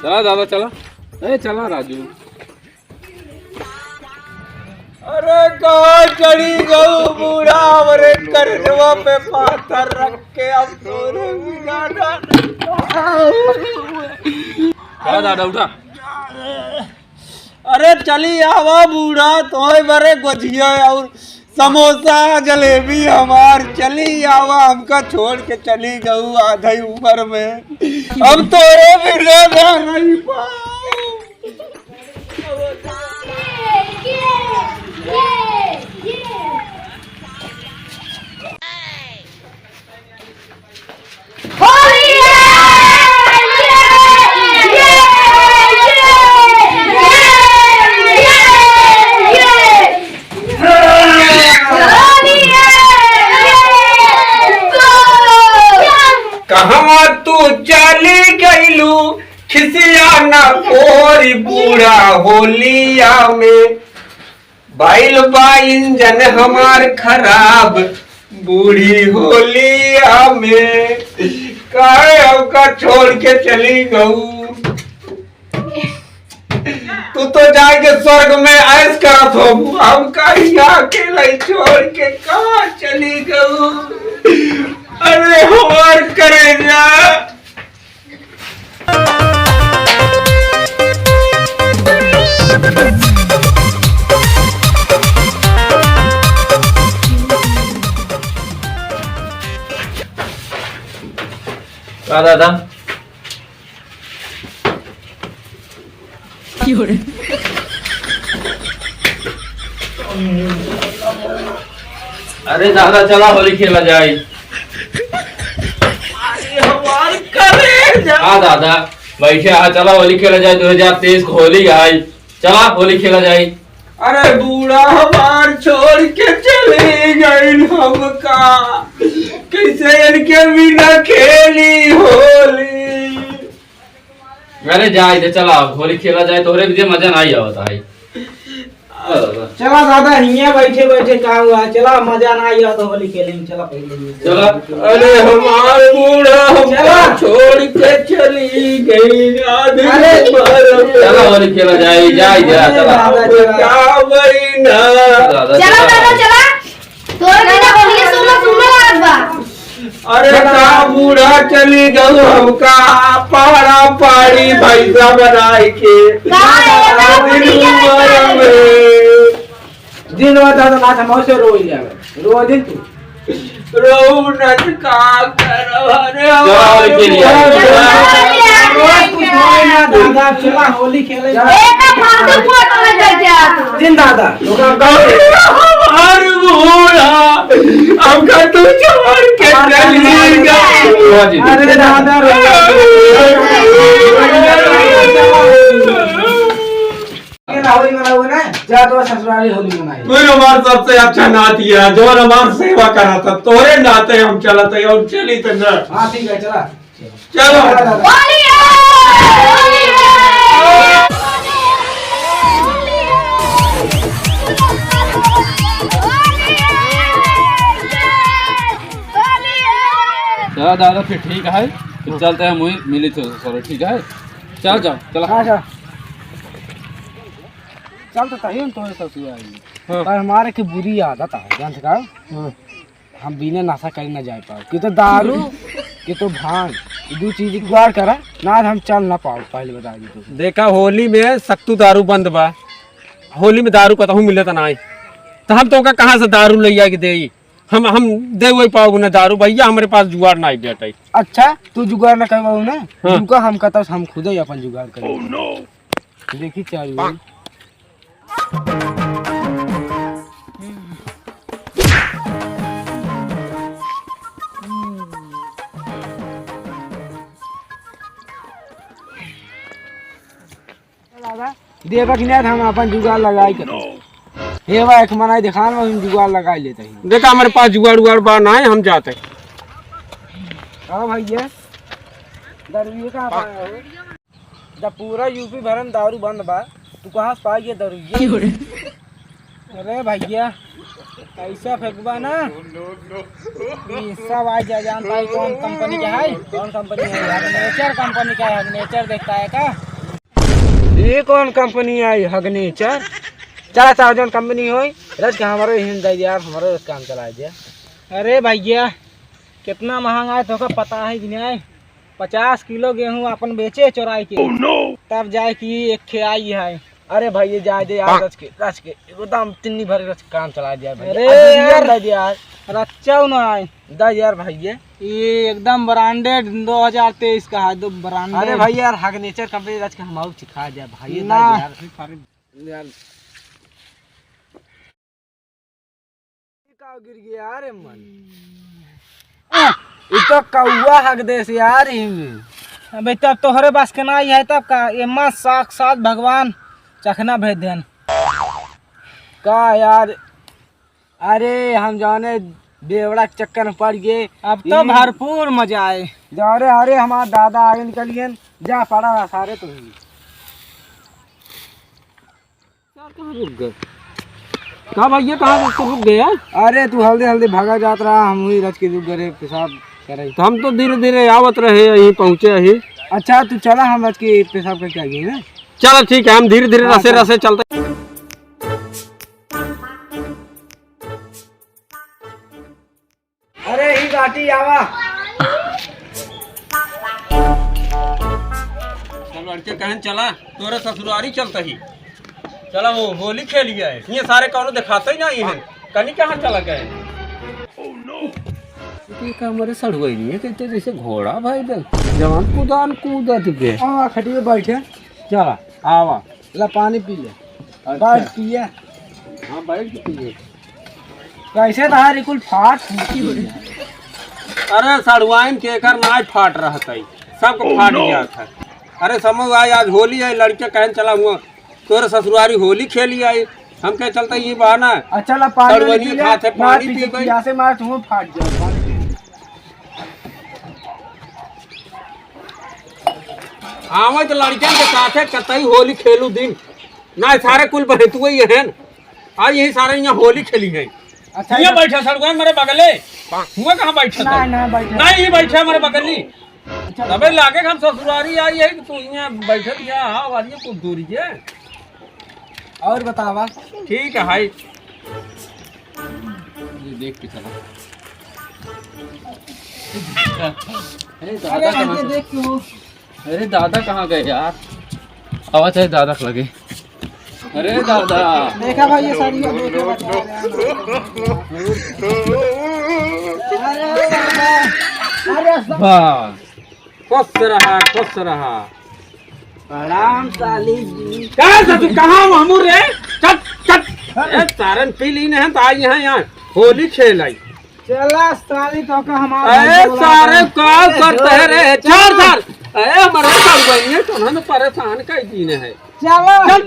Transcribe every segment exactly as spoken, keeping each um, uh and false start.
चला दादा, चला। ए, चला राजू। अरे, कहाँ चली गऊ बूढ़ा, हमरे करजवा पे पाथर रख के, अब तोरे बिना ना। चला दादा, उठा। अरे चली आवा बूढ़ा, तोहरे बरे गोझिया और समोसा जलेबी हमार। चली आवा, हमका छोड़ के चली गऊ आधे उम्र में। अब तोरे बिना ना रही पाऊँ। होली है! ये! ये! होली है! ये! कहवा तू चली गईलू, खिसिया ना कोरी बूढ़ा होलिया में। बाइल बा इंजन हमार खराब, बूढ़ी होलिया में काहे हमका छोड़ के चली गऊ? तू तो जाके स्वर्ग में ऐश करत हो, हमका यहाँ अकेला छोड़ के कहाँ चली गऊ? अरे हमार करेजा। का दादा? अरे दादा, चला होली खेला जाए। अरे हमार करेजा। हाँ दादा, बैठे आ, चला होली खेला जाए। दो हजार तेईस को होली आई, चला होली खेला जाए। अरे बूढ़ा हमार छोड़ के चली गई हमका, कैसे इनके बिना खेली होली? अरे जाए दे, चला होली खेला जाए, तोहरे भी मजा ना आई आवत है। चला दादा, हियाँ बैठे बैठे का हुआ? चला, मजा ना आई आवत होली खेले में, चला पहले ही। चला। अरे हमार बूढ़ा हमका चला। छोड़ के चली गई आदमी अरे। मरम। चला होली खेला जाए, जाए दे, अरे चला। दादा, चला। का बहिना। दादा, चला चला। दादा, चला। तोरे बिना बढ़िया सुनना, सुनना लागत बा। अरे का बूढ़ा चली गऊ हमका पाड़ा पाड़ी भैंसा बनाए के। का रे, ये तो दिन बढ़िया उम्र लगता है। में। दिन रात दादा ना हम ऐसे रोई जावे। रो दिन तू। रो नच का करब, अरे चलो, हमारे के लिए। बूढ़ा। रोज कुछ होए ना दादा, चला होली खेले। ए, तो फालतू फोटो में चल जा तू। जिन दादा, लोग हम गाँव के। हमार बूढ़ा, हमका तू छोड़ के हमार चली गई। अरे दादा, रो। ये ना होली मनाओगे ना, जा तो ससुराली होली मनाई। तू हमार सबसे अच्छा नाती है, जो हमार सेवा करा था, तोरे नाते हम चलत है और चली तो ना। हाँ, ठीक है, चला। चलो। होली है! होली है! चला दादा, फिर ठीक है, फिर चलते हैं, मुझे मिली तो सर, ठीक है, चल जाओ, चला। हाँ, चल। चल तो तही हम तोरे ससुर आई। हाँ। पर हमारे की बुरी आदत है, जानत का? हाँ। हम बिना नशा करे ना जाए पाओ। कि तो दारू, कि तो भांग, ये दो चीज जुगाड़ करा, ना हम चल ना पाओ, पहले बता दी तो। देखा, होली में सख्तू दारू बंद बा, होली में दारू कतहूँ मिलत ना है, तो हम तोका कहाँ से दारू ले आके देई? हम, हम दे वही पाओ ना दारू, भैया, हमरे पास जुगाड़ ना है बेटा। अच्छा, तू जुगाड़ ना करवाऊ ना, हाँ। रुका, हम कहता हम खुदे ही अपन जुगाड़ करें। देखी चालू। दादा, देबा कि नहीं, हम अपन जुगाड़ लगाई कर। हे बा, एक मनाई देखान में हम जुगाड़ लगाई लेते हैं। देखा, हमारे पास जुगाड़ उगाड़ बा ना है, हम जाते हैं। हाँ भैया, दारू ये कहाँ पाया हो? जब पूरा यूपी भर में दारू बंद बा, तू कहाँ से पाई ये दारू ये? अरे भैया, ऐसा फेंकबा ना, ये सब आज जा जानता है कौन कंपनी का है, कौन कंपनी है, हगनेचर कंपनी का है, हगनेचर देखता है का? ये कौन कंपनी आई, हगनेचर? चला, चाहे जौन कंपनी होई, रच के हमरो हिन दे यार, हमरो काम चला दे। अरे भैया, कितना महंगा है, तोहका पता है कि नहीं? पचास किलो गेहूं अपन बेचे चोराई के, तब जाए कि एक खे आई है। अरे भाई, ये जाए दे यार, रच के, रच के, एकदम तिन्नी भर रच के काम चला दिया भाई। अरे अरे यार, यार। दे दे यार। रच्चा ना है। दा यार भाई ये। ये एकदम ब्रांडेड दो हज़ार तेईस का है, दो ब्रांडेड। अरे भाई यार, हगनेचर कंपनी रच के हम आऊ सिखा दिया भाई, ये ना। दा यार। यार। का गिर गया रे मन? आ, ये तो कौआ हग देस यार इमे। अबे तब तोहरे बस के ना है तब का, एमा साक्षात भगवान चखना भेज देन। का यार, अरे हम जाने बेवड़ा के चक्कर में पड़ गए। अब तो ई भरपूर मजा आए। जा रे, अरे हमार दादा आगे निकलियन, जा पड़ा रहा सारे तो ही। यार, कहाँ रुक गए? का भैया, कहाँ रुक, रुक गए यार? अरे, तू हल्दी हल्दी भागा जात रहा, हम वही रच के रुक गए रे, पेशाब करे। तो हम तो धीरे धीरे आवत रहे, यहीं पहुँचे ही। अच्छा, तू चला, हम रच के पेशाब करके आ गए ना। चला, ठीक है, हम धीरे धीरे हाँ, रसे चल। रसे चलते। अरे, ही बाटी आवा। सब लड़के कहन चला, तोरे ससुरारी चलता ही। चला, वो होली खेल लिया है। ये सारे कौनो दिखाते ही नहीं है। कनी कहाँ चला गए? ये का हमारे सड़ुआई नहीं है, कहते जैसे घोड़ा भाई दे। जवान कुदान कूदत के। हाँ, खटिए बैठे। चला, आवा। ला पानी पी ले। अच्छा। बैठ पिए। हाँ, बैठ के पिए। कैसे तहारी कुल फाट फूटी हो जाए? अरे सड़ुआइन के एकर नाय फाट रहत है, सबको फाट जात है। अरे समझ आई, आज होली है, लड़के कहन चला हुआ तोरे ससुरारी होली खेली आई, हम कहे चलता ये बहाना है। अच्छा ला पानी सड़ुआइन पी ले, खात है, ना पानी पी पी के गई। पियासे मार तुम फाट जाओ, पानी पी। आवे तो लड़कन के साथे कतई होली खेलू दिन। ना, सारे कुल बहतुए ही हैं। आज यही सारे यहाँ होली खेली हैं। अच्छा, यहाँ अच्छा। बैठा सड़ुआ मेरे बगले। हुआ कहाँ बैठा ना, था? ना बैठा। नहीं, ये बैठा हमारे बगली। अच्छा। अबे लागे हम ससुरारी आई है कि तू यहाँ बैठल यहाँ, हाँ, वाली कुछ दूरी है। और बतावा। ठीक है भाई। ये देख के चला। अरे दादा अरे कहाँ आगे गए? देख के हो। अरे दादा कहाँ गए यार? आवाज है दादा के लगे। अरे दादा। देखा भाई ये साड़ी को देख के बता रहे हैं। अरे दादा। अरे सा- वाह। खुश रहा, खुश रहा। प्रणाम साली जी। का ससुर, कहाँ हमू रे? चल, चल। ए, सारन पी ली नहीं तो आई यहाँ, यहाँ होली खेल आई। चला साली तो का हमार अरे भाई बोला सारे था। का अरे करते हैं रे? चल, चल। चल। अरे हमारे साल बनिए तो हम परेशान कर दीने हैं। चलो। चल।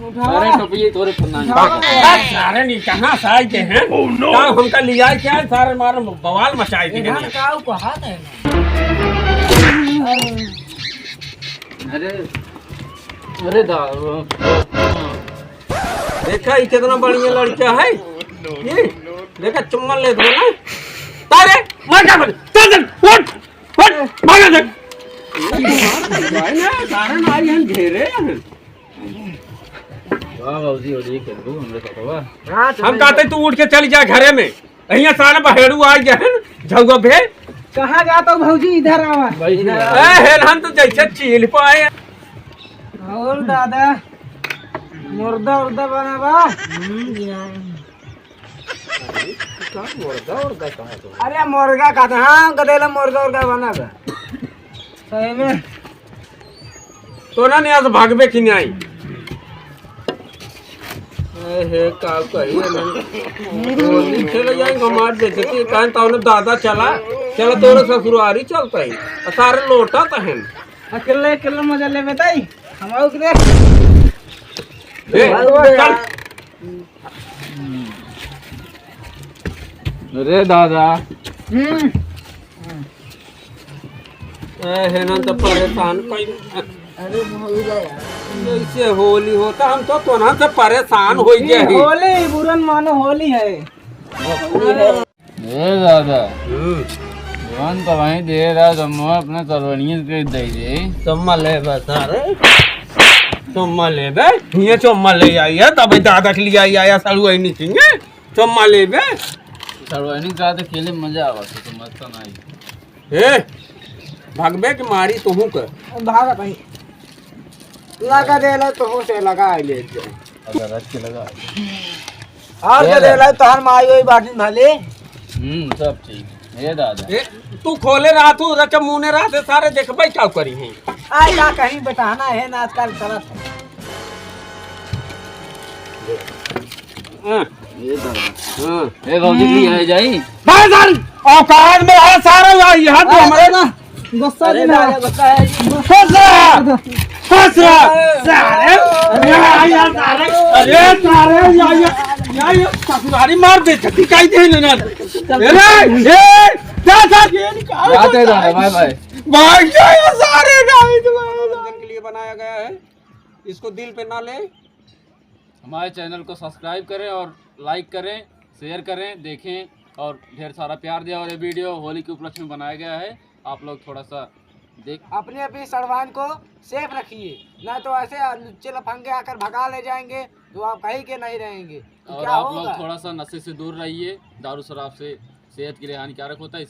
उठावा। अरे टोपी तोरे पन्ना नहीं। उठावा। अरे सारे नहीं कहाँ से आए के हैं? Oh, no। का हमका लिया क्या है? सारे मार बवाल मचाए के इधर हैं। का कहा था ना? अरे, अरे दा-, देखा, ये कितना बढ़िया लड़का है। ये, देखा, चुम्मा ले दो ना। तारे, मार क्या बन? चल, चल, उठ, उठ, भागा चल। भाई ना, कारण आई हम घेरे हैं। वाह, बाबूजी, और ये कर दो, हमरे साथ हुआ। हाँ, तो हम कहते, तू उठ के चल जा घरे में। यहाँ सारे बहेड़ू आ गए हैं, झउआ भे। कहाँ जाता हूँ भौजी, इधर आवा। भाई, इधर ए, हेल, हम तो जैसे चील पाए। और दादा, मुर्दा उर्दा बना बा? हम्म, जी हाँ। का मुर्दा उर्दा कहा तो? अरे, मुर्गा का तो, हाँ, गदेला मुर्गा उर्गा बना बा। सही में। तो ना, नहीं, आज भागबे कि नहीं? ए हे, का कही है ना? होली खेले जाएंगे, हमार बेइज्जती, काहे तो उन्हें दादा चला, चला तोरे ससुरारी चलता है, आ सारे लोटा तो हैं। अकेले, अकेले मजा ले बताई, हम आओ के दे। ए, चल। अरे दादा। हम्म। ए, हेनन तो परेशान कई। अरे भौजा यार। जैसे होली होता, हम तो तोहन से परेशान हो गए ही। होली, बुरन मानो होली है। होली है। ए दादा। हम्म। जवन तो वहीं दे रहा, तो मैं अपने सरवणियन के दे दे। तो मले बस, अरे। चुम्मा लेबे, हियाँ चुम्मा ले आई है, तबे दादा के लिए आई आया सड़ुआइनी सिंह, चुम्मा लेबे। सड़ुआइनी का तो खेले मजा आवा, तो मजा तो नहीं। ए, भगबे के मारी तोहू के। भागत नहीं। लगा देला तोहू से लगा ले। अगर रख के लगा। और क्या देला तोहर माई ओई बाटिन भले। हम्म, सब ठीक। हे दादा। ए, तू खोले रहा, तू रच मुने रहा से सारे देखबे का करी हैं। आय का कहीं बताना है ना आजकल चलत है। हाँ। ये दादा। हाँ। ए भौजी, भी है जाई। भाई जान, औकात में आ सारा, या यहाँ तो अरे हमारे ना, गुस्सा अरे नहीं ना। ना, गुस्सा है जी। फंस रहा, फंस रहा। सारे, या, या, सारे, अरे सारे, या, या, या, या, ससुरारी मार दे, छत्ती काई दे ना। अरे, ए, जा, जा, ये निकाल, बात है दादा, बाय, बाय। भाग जाओ सारे, नहीं तुम्हारे के लिए बनाया गया है। इसको दिल पे ना ले। हमारे चैनल को सब्सक्राइब करें और लाइक करें, शेयर करें, देखें और ढेर सारा प्यार दें। और ये वीडियो होली के उपलक्ष्य में बनाया गया है, आप लोग थोड़ा सा देख। अपने अपने सड़वान को सेफ रखिए, ना तो ऐसे लुच्चे लफंगे आकर भगा ले जाएंगे तो आप कहीं के नहीं रहेंगे। तो और क्या आप होगा? लोग थोड़ा सा नशे से दूर रहिए, दारू शराब से सेहत के लिए हानिकारक होता है, इसे